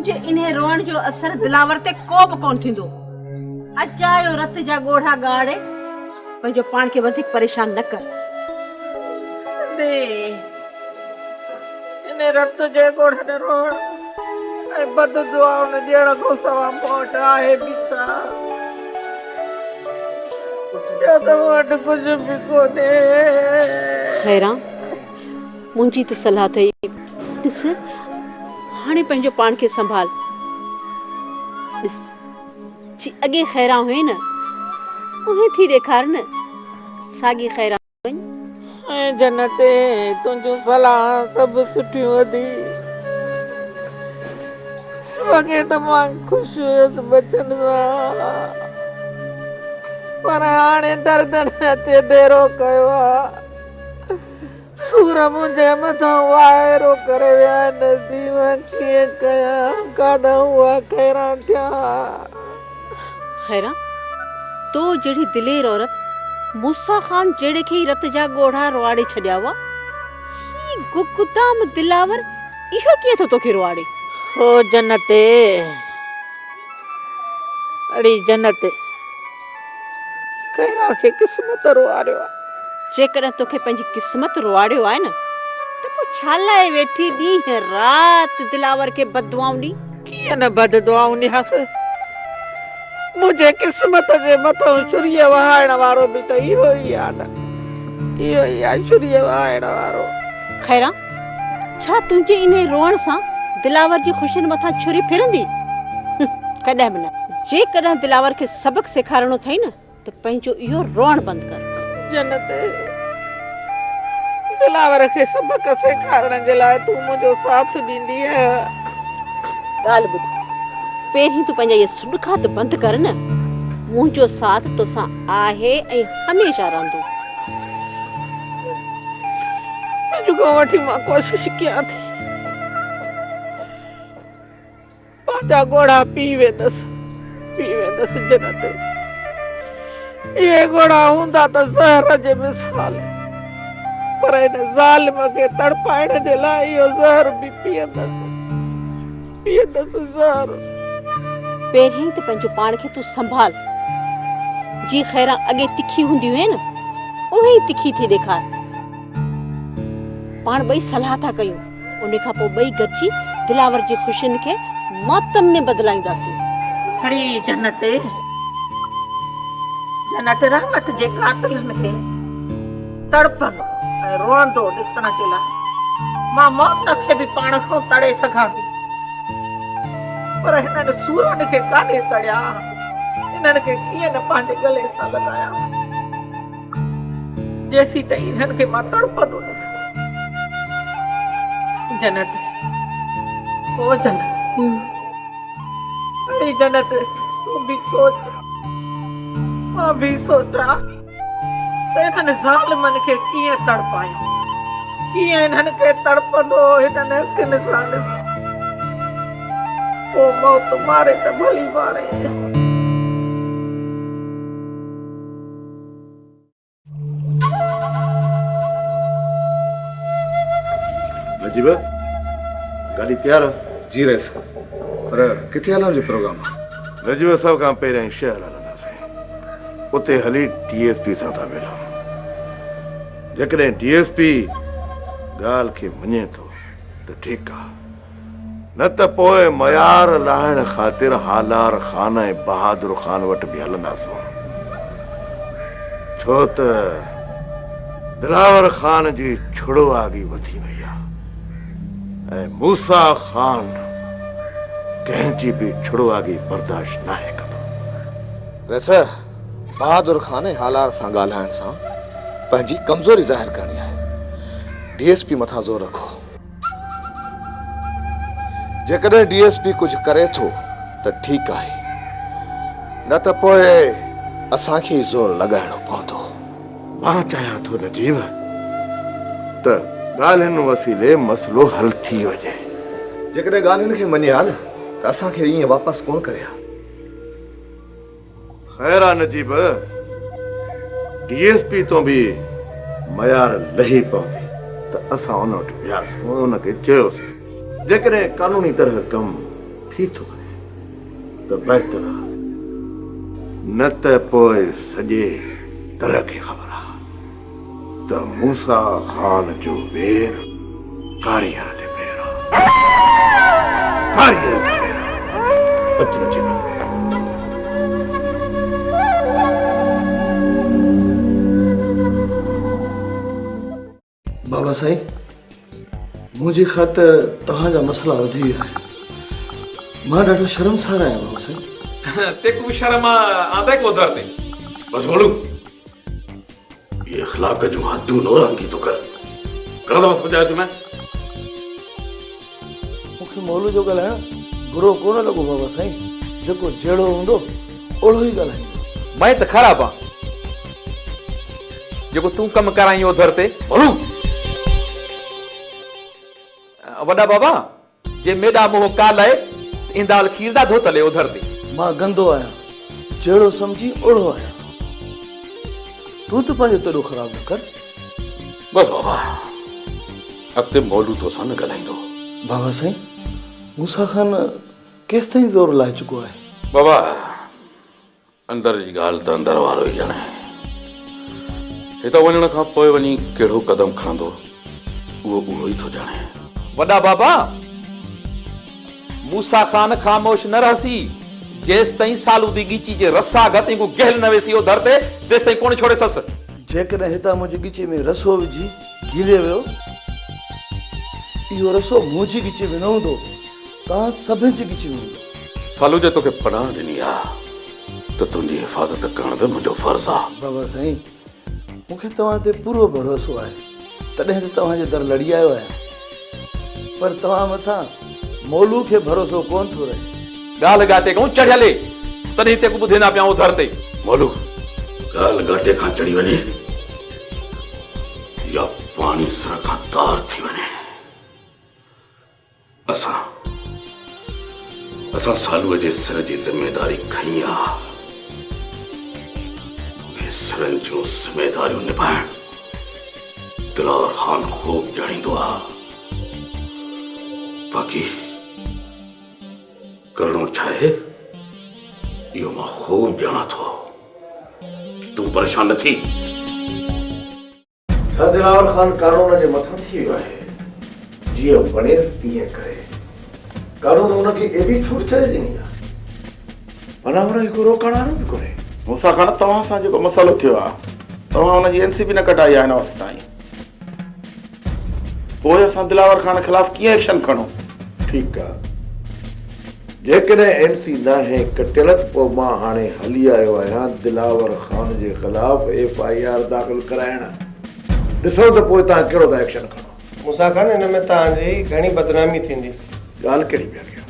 تنهنجي انهي روئڻ جو اثر دلاور تي ڪو به ڪونه ٿيندو. اجايو رت جا ڳوڙها ڳاڙي پنهنجو پاڻ کي وڌيڪ پريشان نه ڪر. ادي، انهي رت جي ڳوڙهن روئڻ ۽ بد دعائن ڏيڻ کان سوا مون وٽ آهي به ڇا؟ ٻيو ته مون وٽ ڪجهه به ڪونهي. خيران، منهنجي ته صلاح اٿئي، ڏس هاڻي پنهنجو پاڻ کي سنڀال. ڏس، جي اڳي خيران هئين نه، اهين ٿي ڏيکار نه، ساڳي خيران وڃ. اي جنتي، تنهنجون صلاحان سڀ سٺيون ادي. وڳي ته مان خوش هيس ٻچن سان، پر هاڻي دردن اچي ديرو ڪيو آ. سور منهنجي مٿان واهيرو ڪري ويا آهن، ادي مان ڪيئن ڪيان، ڪاڏانهن اها خيران ٿيان. خيران، تو جهڙي دلير عورت موسيٰ خان جهڙي کي ئي رت جا ڳوڙها روئاڙي ڇڏيا هئا، هي گگدام دلاور اهو ڪيئن ٿو توکي روئاڙي؟ هو جنت، اڙي جنت، خيران کي قسمت روئاريو آهي. جيڪڏهن توکي پنهنجي قسمت روئاڙيو آهي نه ته پوء ڇا لاء ويٺي ڏينهن رات دلاور کي بد دعائون ڏين؟ ڪيئن نه بد دعائون ڏيانس؟ منهنجي قسمت جي مٿئون ڇريء وهائڻ وارو به ته اهو ئي آهي نه، اهو ئي آهي ڇريء وهائڻ وارو. خيران، ڇا تنهنجي انهيء روئڻ سان دلاور جي خوشين مٿان ڇري ڦرندي؟ ڪڏهن به نه. جيڪڏهن دلاور کي سبق سيکارڻو اٿئي نه ته پنهنجو اهو روئڻ بند ڪر. جنت، دلاور کي سبق سيکارڻ جي لاء تون منهنجو ساٿ ڏيندينء؟ ڳالهه ٻڌ، پهرين تون پنهنجا اهي سڏڪا ته بند ڪر نه. منهنجو ساٿ توسان آهي ۽ هميشه رهندو. اڄ کان وٺي مان ڪوشش ڪيان ٿي. پنهنجا ڳوڙها پي ويندس، پي ويندس جنت. اهي ڳوڙها هوندا ته زهر جي مثال، پر هن ظالم کي تڙپائڻ جي لاء اهو زهر به پيئندس، پيئندس زهر. پهريائين ته پنهنجو پاڻ کي تون سنڀال. جي خيران اڳي تکي هوندي هئين نه، اونهين ئي تکي ٿي ڏيکار. پاڻ ٻئي صلاح ٿا ڪيون. ان کان پوء ٻئي گڏجي دلاور جي خوشين کي ماتم ۾ بدلائينداسين. اڙي جنت، جنت رحمت جي قاتلن کي تڙپندو ۽ روئندو ڏسڻ جي لاء مان موت کي به پاڻ کان تڙي سگهان ٿي، پر هنن سورن کي ڪاڏي تڙيان، انهن کي ڪيئن نه پنهنجي ڳلي سان لڳايان. جيسيتائين انهن کي مان تڙپندو ڏسان. جنت، او جنت، اڙي جنت، تون به سوچ، مان به سوچان ته انهن ظالمن کي ڪيئن تڙپايان، ڪيئن انهن کي تڙپندو هنن اکين سان ڏسان. پوء موت ماري ته ڀلي ماري. نجيب، گاڏي تيار آ؟ جي رئيس، پر ڪٿي هلڻ جو پروگرام آ؟ نجيب، سڀ کان پهريائين شهر هلنداسين، اتي هلي ڊي ايس پي سان ٿا ملون. جيڪڏهن ڊي ايس پي ڳالهه کي مڃي ٿو ته ٺيڪ آ، نه ته پوء ميار لاهڻ خاطر هالار خان ۽ بهادر خان وٽ به هلنداسون. ڇو ته دلاور خان جي ڇڙواڳي وڌي وئي آ ۽ موسيٰ خان ڪنهن جي به ڇڙواڳي برداشت ناهي ڪندو. رئيس، بهادر خان ۽ هالار سان ڳالهائڻ سان پنهنجي ڪمزوري ظاهر ڪرڻي آهي. ڊي ايس پي مٿان زور رکو. جيڪڏهن ڊي ايس پي ڪجهه ڪري ٿو ته ٺيڪ آهي نه ته پوء اسان کي ئي زور لڳائڻو پوندو. مان چاهيان ٿو نجيب ته ڳالهين وسيلي مسئلو حل ٿي وڃي. جيڪڏهن ڳالهين کي مڃي ها نه ته اسان کي ائين واپس ڪونه ڪري ها. خير آ نجيب، ڊي ايس پي تون به ميار لهي پوندي ته اسان ان وٽ وياسون ۽ ان کي چيوسين جيڪڏهن قانوني طرح ڪم ٿي ٿو وڃي ته بهتر آ، نه ته پوء سڄي تر کي خبر آ ته موسيٰ خان جو وير ڪاريهر تي پير آ، ڪاريهر تي پير آ. اچ نه چيما. بابا سائين منهنجي خاطر توهان جا مسئلا وڌي ويا آهن. مان ڏاڍو شرمسار آهيان بابا سائين. تيڪون شرم آندي ڪو در تي. بس مولو اهي اخلاق جون حدون نه اورانگهي ٿو ڪر. گهڻا دفعا سمجهايو ٿي مين. مون کي مولو جو ڳالهائڻ برو ڪونه لڳو بابا سائين. جيڪو جهڙو هوندو اوڙو ئي ڳالهائيندو. مين ته خراب آن. جيڪو تون ڪم ڪرائين اوڌر تي. مولو! وڏا بابا، جي ميڏا منهن ڪالهه ته ايندال کير دا ڌوتل اي اوڌر تي. مان گندو آهيان، جهڙو سمجهين اوڙو آهيان. تون ته پنهنجو تيڏو خراب نه ڪر. بس بابا، اڳتي مولو توسان نه ڳالهائيندو. بابا سائين، موسيٰ خان ڪيستائين زور لائي چڪو آهي؟ بابا، اندر جي ڳالهه ته اندر وارو ئي ڄاڻي. هتان وڃڻ کان پوء وڃي ڪهڙو قدم کڻندو، اهو اهو ئي ٿو ڄاڻي. وڏا بابا! موسيٰ خان خاموش نه رهسي. جيستائين سالودي ڳيچي جي رسا گهت ۽ ڪو گهل نه ويسي اوڌر تي، تيستائين ڪونه ڇوڙيسس. جيڪڏهن هتان منهنجي ڳچي ۾ رسو وجهي گهلي ويو، اهو رسو منهنجي ڳچي ۾ نه هوندو، توهان سڀن جي ڳچي ۾ هوندو. سالو جي توکي پناهه ڏني آ ته تنهنجي حفاظت ڪرڻ به منهنجو فرض آ. بابا سائين مون کي توهان تي پورو ڀروسو آهي تڏهن ته توهان جي در لڙي آيو آهيان پر توهان مٿان مولو کي ڀروسو ڪونه ٿو رهي. ڳالهه ڳاٽي کان چڙهيل اي تڏهن تيڪون ٻڌيندا پيا آهيون ڌر تي. مولو ڳالهه ڳاٽي کان چڙهي وڃي يا پاڻي سر کان تار ٿي وڃي. اسان اسان سالوء جي سر جي ذميداري کنئي آ. اهي سرن جون ذميداريون نڀائڻ دلاور خان خوب ڄاڻيندو آ. باقي ڪرڻو ڇا آهي اهو مان خوب ڄاڻان ٿو. تون پريشان نه ٿي. ڇا دلاور خان قانون جي مٿان ٿي ويو آهي؟ جيئن وڻيس تيئن ڪري. قانون هن کي ايڏي ڇوٽ ڇڏي ڏني آهي. معنيٰ هن کي ڪو روڪڻ وارو به ڪونهي. موسيٰ خان توهان سان جيڪو مسئلو ٿيو آهي توهان ان جي اين سي به نه ڪڍائي آهي هن وقت تائين. پوء اسان دلاور خان خلاف ڪيئن ايڪشن کڻون؟ ٺيڪ آ. جيڪڏهن اين سي ناهي ڪٽيل ته پوء مان هاڻي هلي آيو آهيان دلاور خان جي خلاف ايف I R داخل ڪرائڻ. ڏسون ته پوء توهان ڪهڙو ٿا ايڪشن کڻو. موسيٰ خان ان ۾ توهان جي گهڻي بدنامي ٿيندي. ڳالهه ڪهڙي پيا ڪيو؟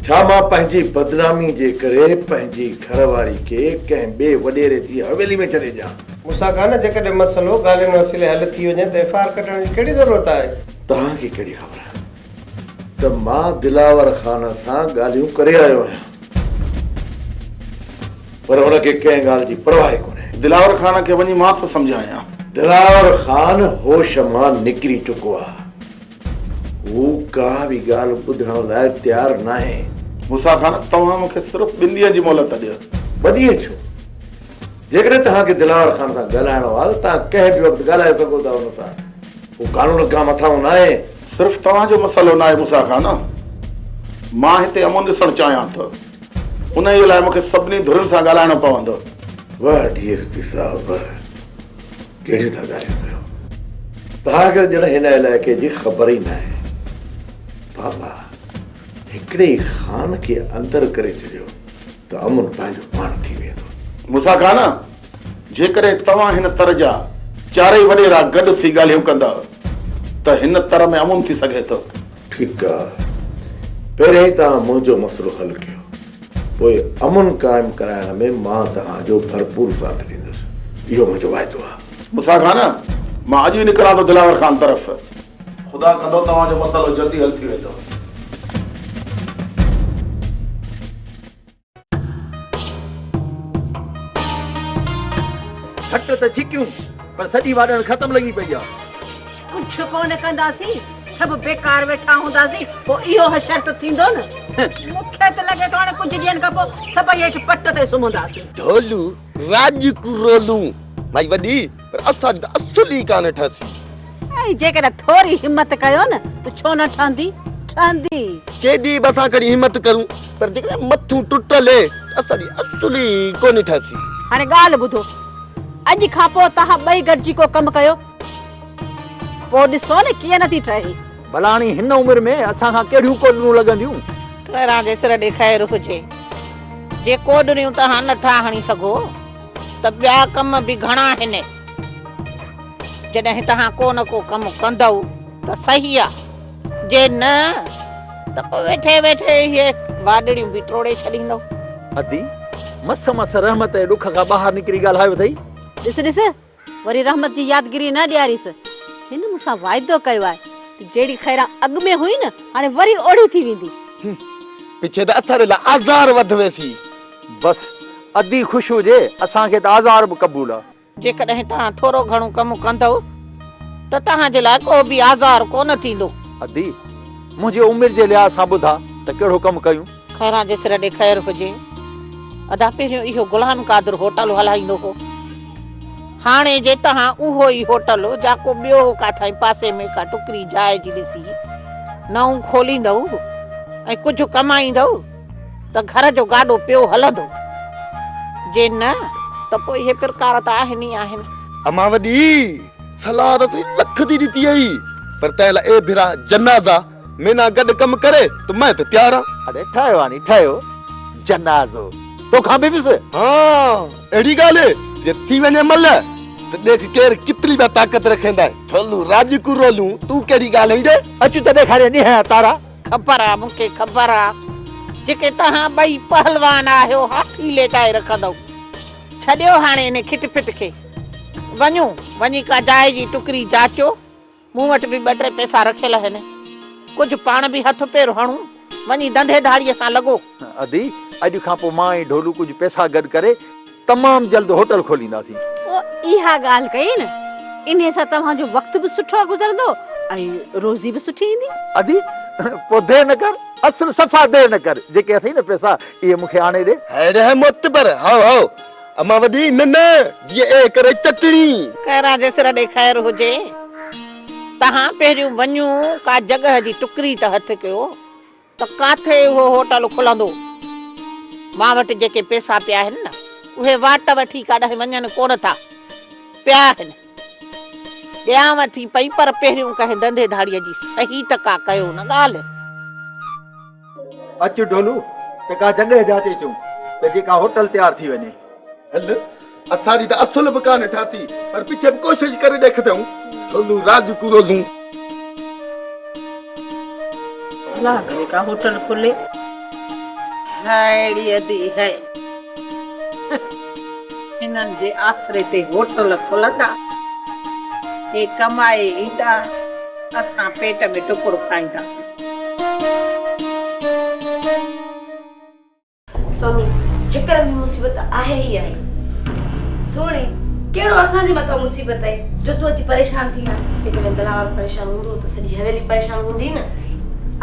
ڇا مان پنهنجي بدنامي جي ڪري پنهنجي گهر واري کي ڪنهن ٻئي وڏيري جي حويلي ۾ ڇڏي ڏيان؟ موسيٰ خان جيڪڏهن مسئلو ڳالهين وسيلي حل ٿي وڃي ته ايف I R ڪڍڻ جي ڪهڙي ضرورت آهي؟ توهان کي ڪهڙي خبر ته مان دلاور خان سان ڳالهيون ڪري آيو آهيان پر هن کي ڪنهن ڳالهه جي پرواهه ئي ڪونهي. دلاور خان کي وڃي مان ٿو سمجهايان. دلاور خان هوش مان نڪري چڪو آهي. هو ڪا به ڳالهه ٻڌڻ لاء تيار ناهي. موسيٰ خان، توهان مون کي صرف ٻن ڏينهن جي مهلت ڏيو. ٻه ڏينهن ڇو؟ جيڪڏهن توهان کي دلاور خان سان ڳالهائڻو آهي ته توهان ڪنهن به وقت ڳالهائي سگهو ٿا هن سان. هو قانون کان مٿانهون ناهي. صرف توهان جو مسئلو ناهي موسيٰ خان. مان هتي امن ڏسڻ چاهيان ٿو. انهيء لاء مون کي سڀني ڌرين سان ڳالهائڻو پوندو. واهه ڊي ايس پي صاحب واهه. ڪهڙيون ٿا ڳالهيون ڪيو. توهان کي ته ڄڻ هن علائقي جي خبر ئي ناهي. بابا هڪڙي ئي خان کي اندر ڪري ڇڏيو ته امن پنهنجو پاڻ ٿي ويندو. موسيٰ خان، جيڪڏهن توهان هن تر جا چارئي وڏيرا گڏ ٿي ڳالهيون ڪندؤ ته هن تر ۾ امن ٿي سگهي ٿو. ٺيڪ آ. پهريائين توهان منهنجو مسئلو حل ڪيو. پوء امن قائم ڪرائڻ ۾ مان توهان جو ڀرپور ساٿ ڏيندس. اهو منهنجو واعدو آ. موسيٰ خان، مان اڄ ئي نڪران ٿو دلاور خان طرف. خدا ڪندو توهان جو مسئلو جلدي حل ٿي ويندو. ڇٽ ته ڇڪيون پر سڄي واڏڻ ختم لڳي پئي آ. ڪجهه ڪونه ڪنداسين. سڀ بيڪار ويٺا هونداسين، پوء اهو حشر ته ٿيندو نه. مون کي ته لڳي ٿو هاڻي ڪجهه ڏينهن کان پوء سڀئي هيٺ پٽ تي سمهنداسين. ڍولو راڄ ڪرولون مائي وڏي پر اسان جي ته اصل ئي ڪانه ٺهسي. ۽ جيڪڏهن ٿوري همت ڪيو نه ته ڇو نه ٺهندي؟ ٺهندي. ڪيڏي به اسان کڻي همت ڪرون پر جيڪڏهن مٿون ٽٽل اي ته اسان جي اصل ئي ڪونه ٺهسي. هاڻي ڳالهه ٻڌو، اڄ کان پوء توهان ٻئي گڏجي ڪو ڪم ڪيو، پوء ڏسو نه ڪيئن نه ٿي ٺهي. ڀلاڻي هن عمر ۾ اسان کان ڪهڙيون ڪوڏرون لڳنديون. خيران جي سر ڏي خير هجي. جي ڪوڏريون توهان نه ٿا هڻي سگهو ته ٻيا ڪم به گهڻا آهن. جڏهن توهان ڪو نه ڪو ڪم ڪندؤ ته صحيح آ، جي نه ته پوء ويٺي ويٺي اهي واڏڙيون به ٽوڙي ڇڏيندؤ. ادي، مس مس رحمت جي ڏک کان ٻاهر نڪري ڳالهايو اٿئي. ڏس ڏس، وري رحمت جي يادگيري نه ڏياريس. هن مون سان واعدو ڪيو آهي ته جهڙي خيران اڳ ۾ هئي نه، هاڻي وري اوڙي ٿي ويندي. پڇي ته اسان لاء آزار وڌ ويسي. بس، ادي خوش هجي، اسان کي ته آزار به قبول آ. جيڪڏهن توهان ٿورو گهڻو ڪم ڪندؤ ته توهان جي لاء ڪو به آزار ڪونه ٿيندو. ادي، منهنجي عمر جي لحاظ سان ٻڌاء ته ڪهڙو ڪم ڪيون؟ خيران جي سر ڏي خير هجي. ادا پهريون اهو غلام قادر هوٽل هلائيندو هو. هاڻي جي توهان اهو ئي هوٽل جا ڪو ٻيو ڪاٿائين پاسي ۾ ڪا ٽڪري جاء جي ڏسي نئون کوليندؤ ۽ ڪجهه ڪمائيندؤ ته گهر جو گاڏو پيو هلندو، جي نه ته پوء اهي پرڪار ته آهن ئي آهن. امان وڏي صلاح ته سائين لک ٿي ڏتي اهي، پر تنهن لاء اي ڀيرا جنازا مينا گڏ ڪم ڪري ته مئن ته تيار آن. اڙي ٺهيو هاڻي ٺهيو، جنازو توکان به وس. ها اهڙي ڳالهه جي ٿي وڃي مل ته ڏيک ڪير ڪيتري به طاقت رکيندائين. ٿولون راڄ ڪرولون تون ڪهڙي ڳالهه ايندي. اچ ته ڏيکاريان ڏينهن جا تارا. خبر آ مون کي خبر آ جيڪي توهان ٻئي پهلوان آهيو هاٿي ليٽائي رکندؤ. ڇڏيو هاڻي انهي کٽ پٽ کي. وڃو وڃي ڪا جاء جي ٽڪري جاچيو. مون وٽ به ٻه ٽي پئسا رکيل آهن. ڪجهه پاڻ به هٿ پير هڻون. وڃي ڌنڌي ڌاڙيء سان لڳو. ادي اڄ کان پوء مان ۽ ڍولو ڪجهه پئسا گڏ ڪري تمام جلد هوٽل کولينداسين. پوء اها ڳالهه ڪئي نه، انهيء سان توهان جو وقت به سٺو گذرندو ۽ روزي به سٺي ايندي. ادي، پوء دير نه ڪر، اصل صفا دير نه ڪر، جيڪي اٿئي نه پئسا، اهي مون کي آڻي ڏي. هيڙي هي معتبر، هائو هائو، امان وڏي، نه نه، جيئن اي ڪري چٽڻي. خيران جي سر ڏي خير هجي، توهان پهريون وڃو ڪا جڳهه جي ٽڪري ته هٿ ڪيو. ته ڪاٿي اهو هوٽل کلندو؟ مان وٽ جيڪي پئسا پيا آهن نه، اهي واٽ وٺي ڪاڏانهن وڃن ڪونه ٿا. پيا آهن. ڏيانو ٿي پئي پر پهريون ڪنهن ڌنڌي ڌاڙيء جي صحيح ته ڪا ڪيو نه ڳالهه. اچ ڍولو ته ڪا جڳهه جاچي اچون ته جي ڪا هوٽل تيار ٿي وڃي. هل، اسان جي ته اصل به ڪانه ٺاهي، پر پڇي به ڪوشش ڪري ڏيکتئون. ڍولو راڄ ڪرولون. الله ڪري ڪا هوٽل کلي. هاء ڙي ادي هاء. هنن جي آسري تي هوٽل کلندا. هي ڪمائي ايندا، اسان پيٽ ۾ ٽڪر کائينداسين. سوني، هڪ رنگي مصيبت آهي ئي آهي. سهڻي، ڪهڙو اسان جي مٿان مصيبت آئي جو تون اچي پريشان ٿي آن. جيڪڏهن دلاور پريشان هوندو ته سڄي حويلي پريشان هوندي نه.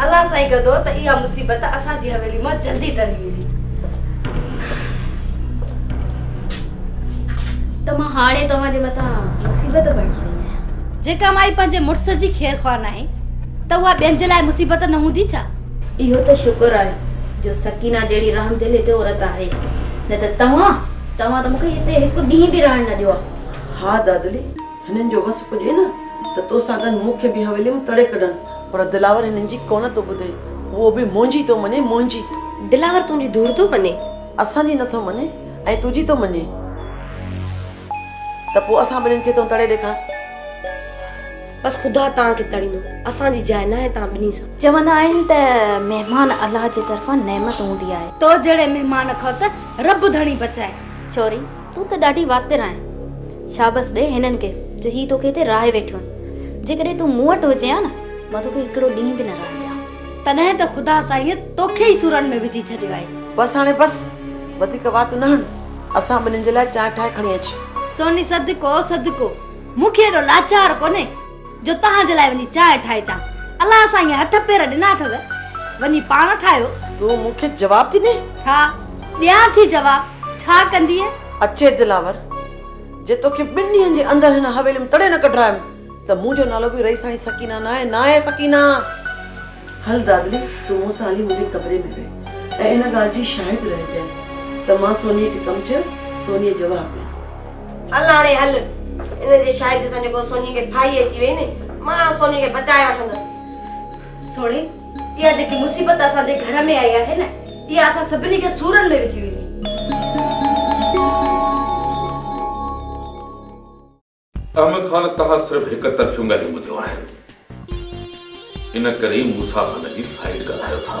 الله سائين ڪندو ته اها مصيبت اسان جي حويلي مان جلدي ٽري ويندي. ته مان هاڻي توهان جي مٿان مصيبت بڻجي وئي آهيان. جيڪا مائي پنهنجي مڙس جي خير خواهه ناهي ته اها ٻين جي لاء مصيبت نه هوندي ڇا؟ اهو ته شڪر آهي جو سڪينه جهڙي رحمدل هتي عورت آهي، نه ته توهان، توهان ته مون کي هتي هڪ ڏينهن به رهڻ نه ڏيو ها. ها دادلي، هنن جو وس پڄي نه ته توسان گڏ مون کي به حويلي مان تڙي ڪڍن. پر دلاور هنن جي ڪونه ٿو ٻڌي، اهو به منهنجي ٿو مڃي، منهنجي. دلاور تنهنجي ڌر ٿو مڃي؟ اسان جي نٿو مڃي ۽ تنهنجي ٿو مڃي. ته پوء اسان ٻنهين کي تون تڙي ڏيکار. بس خدا توهان کي تڙيندو، اسان جي جاء ناهي توهان ٻنهي سان. چوندا آهن ته مهمان الله جي طرفان نعمت هوندي آهي. تو جهڙي مهمان کان ته رب ڌڻي بچائي. ڇوري، تون ته ڏاڍي واتر آهين. شابس ڏي هنن کي جو هي توکي هتي راهي ويٺيون آهن. جيڪڏهن تون مون وٽ هجين ها نه، مان توکي هڪڙو ڏينهن به نه رهڻ ڏيان ها. تڏهن ته خدا سائينء توکي ئي سورن ۾ وجهي ڇڏيو آهي. بس هاڻي بس، وڌيڪ وات نه هڻ. اسان ٻنهين جي لاء چانهه ٺاهي کڻي اچ. سوني صدقو صدقو. مون کي ايڏو لاچار ڪونهي جو توهان جي لاء وڃي چانهه ٺاهي اچان. الله سائين هٿ پير ڏنا اٿو، وڃي پاڻ ٺاهيو. تون مون کي جواب ٿي ڏين؟ ها، ڏيان ٿي جواب، ڇا ڪندينء؟ اچي دلاور، جي توکي ٻن ڏينهن جي اندر هن حويلي ۾ تڙي نه ڪڍرايم ته منهنجو نالو به رئيساڻي سڪينه ناهي، ناهي سڪينه! هل دادلي، تون مون سان هلي منهنجي ڪمري ۾ ويهه ۽ ان ڳالهه جي شاهد رهجانء ته مان سونيء کي ڪم چيو، سونيء جواب ڏنو. هل هاڻي هل، ان جي شاهدي سان جيڪو سونيء کي ڦاهي اچي وئي ني، مان سونيء کي بچائي وٺندس. سهڻي، اها جيڪي مصيبت اسان جي گهر ۾ آئي آهي نه، اها اسان سڀني کي سورن ۾ وجهي ويندي. احمد خان توهان صرف هڪ طرفيون ڳالهيون ٻڌيون آهن ان ڪري ئي موسيٰ خان جي سائيڊ ڳالهايو ٿا.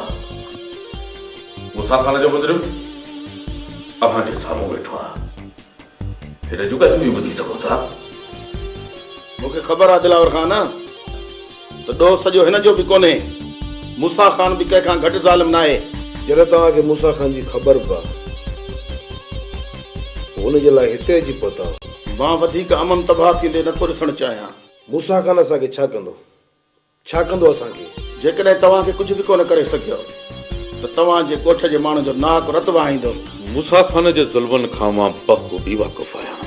موسيٰ خان جو مجرم اوهان جي سامهون ويٺو آهي هن جون ڳالهيون به ٻڌي سگهو ٿا. مون کي خبر آهي دلاور خان ته ڏوهه سڄو هن جو به ڪونهي. موسيٰ خان به ڪنهن کان گهٽ ظالم ناهي. جڏهن توهان کي موسيٰ خان جي خبر به آهي پوء ان جي لاء هتي اچي پهتا آهيو. مان وڌيڪ امن تباهه ٿيندي نٿو ڏسڻ چاهيان. موسيٰ خان اسان کي ڇا ڪندو؟ ڇا ڪندو اسان کي؟ جيڪڏهن توهان کي ڪجهه به ڪونه ڪري سگهيو ته توهان جي ڳوٺ جي ماڻهن جو ناحق رت وهائيندو. موسيٰ خان جي ظلمن کان مان بخوبي واقف آهيان.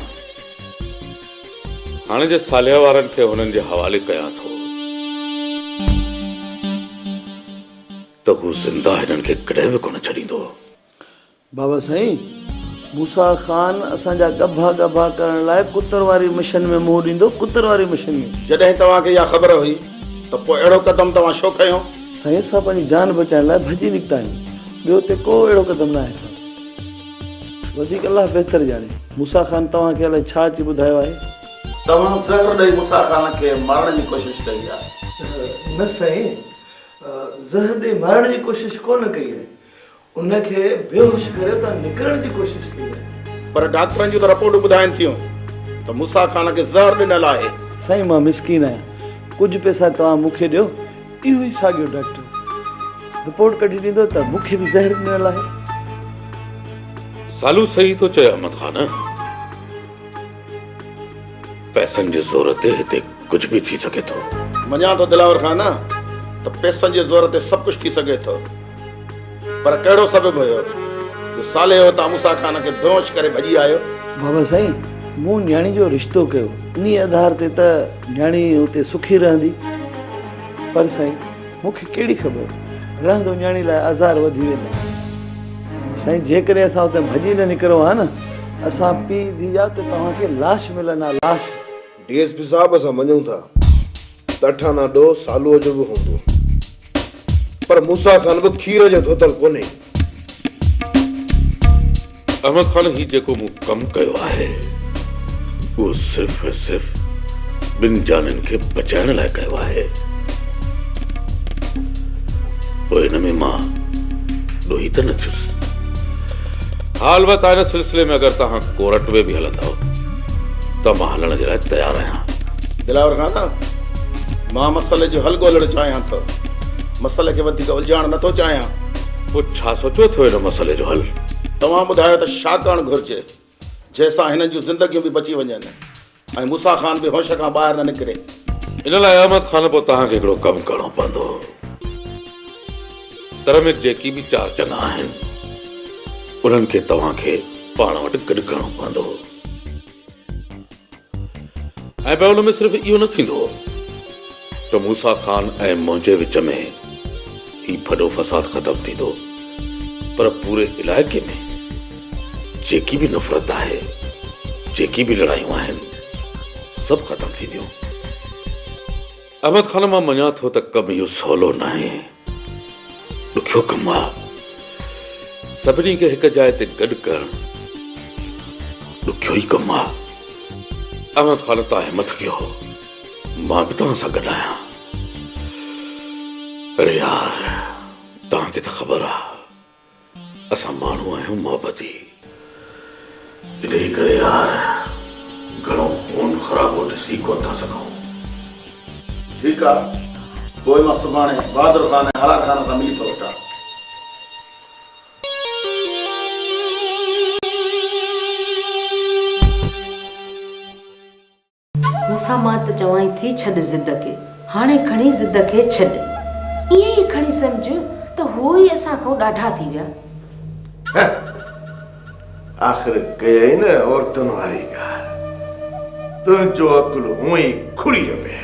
هاڻي جي صالح وارن کي هنن جي حوالي ڪيان ٿو ته هو زنده هنن کي ڪڏهن به ڪونه ڇڏيندو. بابا سائين، موسيٰ خان اسان جا ڳڀا ڳڀا ڪرڻ لاء ڪتر واري مشن ۾ منهن ڏيندو، ڪتر واري مشن ۾. جڏهن توهان کي اها خبر هئي ته پوء اهڙو قدم توهان ڇو کنيو؟ سائين اسان پنهنجي جان بچائڻ لاء ڀڄي نڪتا آهيون، ٻيو اتي ڪو اهڙو قدم ناهي کنيو. وڌيڪ الله بهتر ڄاڻي. موسيٰ خان توهان کي الائي ڇا اچي ٻڌايو آهي. توهان زهر ڏئي موسيٰ خان کي مارڻ جي ڪوشش ڪئي آهي. نه سائين، زهر ڏئي مارڻ جي ڪوشش ڪونه ڪئي آهي. ان کي بيهوش ڪري اتان نڪرڻ جي ڪوشش ڪئي آهي. پر ڊاڪٽرن جون ته رپورٽون ٻڌائين ٿيون ته موسيٰ خان کي زهر ڏنل آهي. سائين مان مسڪين آهيان، ڪجهه پئسا توهان مون کي ڏيو، اهو ئي ساڳيو ڊاڪٽر رپورٽ ڪڍي ڏيندو ته مون کي به زهر ڏنل آهي. سالو صحيح ٿو چئي احمد خان، پئسن جي زور تي هتي ڪجهه به ٿي سگهي ٿو. مڃان ٿو دلاور خان ته پئسن جي زور تي سڀ ڪجهه ٿي سگهي ٿو. پر ڪهڙو سبب هيو جو صالح اتان موسيٰ خان کي بيهوش ڪري ڀڄي آيو؟ بابا سائين، مون نياڻي جو رشتو ڪيو، انهيء آڌار تي ته نياڻي اتي سکي رهندي. پر سائين، مون کي ڪهڙي خبر، رهندو نياڻي لاء آزار وڌي ويندا. سائين، جيڪڏهن اسان اتان ڀڄي نه نڪرون ها نه، اسان پيء ڌيء جا ته توهان کي لاش ملن ها، لاش. ڊي ايس پي صاحب، اسان مڃون ٿا ته اٺانا ڏوهه سالوء جو به هوندو، پر موسيٰ خان به کير جو ڌوتل ڪونهي. احمد خان هي جيڪو مون ڪم ڪيو آهي، اهو صرف ۽ صرف ٻن جانين کي بچائڻ لاء ڪيو آهي. پوء ان ۾ مان ڏوهي ته نه ٿيس. ها البته ان سلسلي ۾ اگر توهان ڪورٽ ۾ به هلندؤ ته مان هلڻ جي لاء تيار آهيان. دلاور خان، مان مسئلي جو حل ڳولڻ چاهيان ٿو. مسئلي کي وڌيڪ الجهائڻ نه ٿو چاهيان. پوء ڇا سوچيو اٿو ان مسئلي جو حل؟ توهان ٻڌايو ته ڇا ڪرڻ گهرجي، جنهن سان هنن جون زندگيون به بچي وڃن ۽ موسيٰ خان به هوش کان ٻاهر نه نڪري. ان لاء احمد خان پوء توهان کي هڪڙو ڪم ڪرڻو پوندو. تر ۾ جيڪي به چار چڱا آهن، انهن کي توهان کي پاڻ وٽ گڏ ڪرڻو پوندو. ۽ پوء ان ۾ صرف اهو نه ٿيندو ته موسيٰ خان ۽ منهنجي وچ ۾ هي ڦڏو فساد ختم ٿيندو پر پوري علائقي ۾ جيڪي به نفرت آهي، جيڪي به لڙايون آهن، سڀ ختم ٿينديون. احمد خان مان مڃان ٿو ته ڪم اهو سولو ناهي، ڏکيو ڪم آ. سڀني کي هڪ جاء تي گڏ ڪرڻ ڏکيو ئي ڪم آ. احمد خان توهان همٿ ڪيو، مان به توهان سان گڏ آهيان. اڙي يار توهان کي ته خبر آ. اسان ماڻهو آهيون محبتي. انهيء ڪري يار گهڻو خون خرابو ڏسي ڪونه ٿا سگهون. ٺيڪ آ، پوء مان سڀاڻي بهادر خان ۽ هالار خان سان ملي ٿو وٺان. مون سان مان ته چوانء ٿي ڇڏ ضد کي. هاڻي کڻي ضد کي ڇڏ. ائين ئي کڻي سمجهه ته هو ئي اسان کان ڏاڍا ٿي ويا. آخر ڪيائين نه عورتن واري ڳالهه. تنهنجو عقل هونء ئي کڙيء ۾.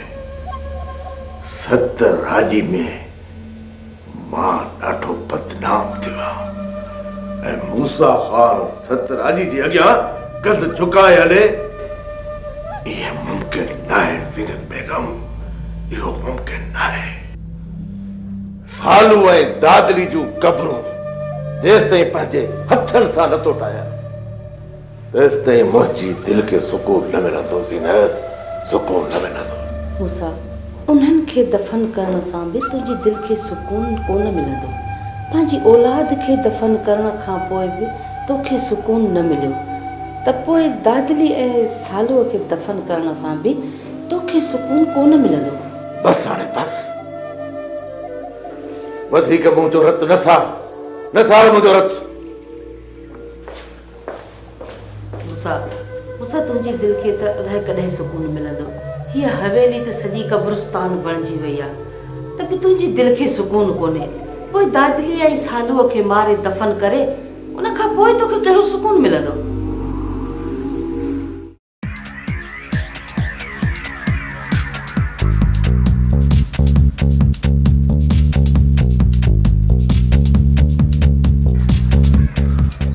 ست راڄي ۾ مان ڏاڍو بدنام ٿيو آهيان ۽ موسيٰ خان ست راڄي جي اڳيان ڪنڌ جهڪائي هلي، ائين ممڪن ناهي زينت بيگم، اهو ممڪن ناهي. سالو ۽ دادلي جون قبرون جيستائين پنهنجي هٿن سان نٿو ٺاهيان، تيستائين منهنجي دل کي سڪون نه ملندو زينت، سڪون نه ملندو. موسيٰ، انهن کي دفن ڪرڻ سان به تنهنجي دل کي سڪون ڪونه ملندو. پنهنجي اولاد کي دفن ڪرڻ کان پوء به توکي سڪون نه مليو ته پوء دادلي ۽ سالوء کي دفن ڪرڻ سان به توکي سڪون ڪونه ملندو. بس هاڻي بس. وڌيڪ منهنجو رت نه ساڙ، نه ساڙ منهنجو رت. موسيٰ، موسيٰ تنهنجي دل کي ته الائي ڪڏهن سڪون ملندو. هيء حويلي ته سڄي قبرستان بڻجي وئي آ، ته به تنهنجي دل کي سڪون ڪونهي. پوء دادلي ۽ سالوء کي ماري دفن ڪري، ان کان پوء توکي ڪهڙو سڪون ملندو؟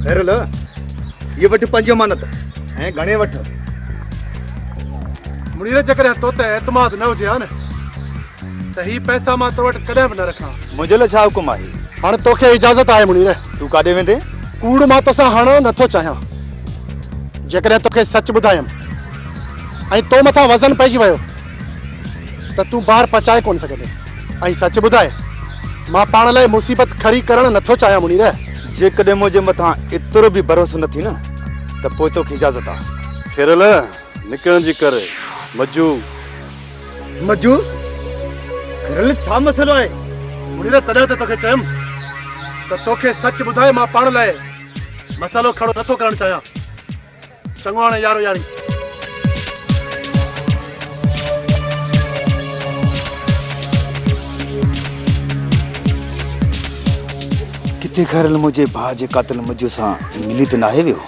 خيرل، هيء وٺ پنهنجي امانت ۽ گهڻي وٺ. منير جيڪڏهن تو تي اعتماد نه هجي ها نه ته هي پئسا مان تو وٽ ڪڏهن به نه رکان ها. منهنجي لاء ڇا حڪم آهي؟ هاڻ توکي اجازت آهي منير. تون ڪاڏي ويندين؟ ڪوڙ مان توسان هڻڻ نه ٿو چاهيان. جيڪڏهن توکي سچ ٻڌايم ۽ تو مٿان وزن پئجي ويو ته تون بار پچائي ڪونه سگهندين ۽ سچ ٻڌائي مان پاڻ لاء مصيبت کڙي ڪرڻ نٿو چاهيان منير. جيڪڏهن منهنجي مٿان ايترو به ڀروسو نه ٿي نه ته پوء توکي اجازت آ. کيرل، نڪرڻ جي ڪر، مجو. مجو، کيرل ڇا مسئلو آهي؟ منير، تڏهن ته توکي چيم ته توکي سچ ٻڌائي مان پاڻ لاء مسئلو کڙو نٿو ڪرڻ چاهيان. چڱو هاڻي يارو ياري. ڪٿي خيرل منهنجي ڀاء جي قاتل مجو سان ملي ته ناهي ويو؟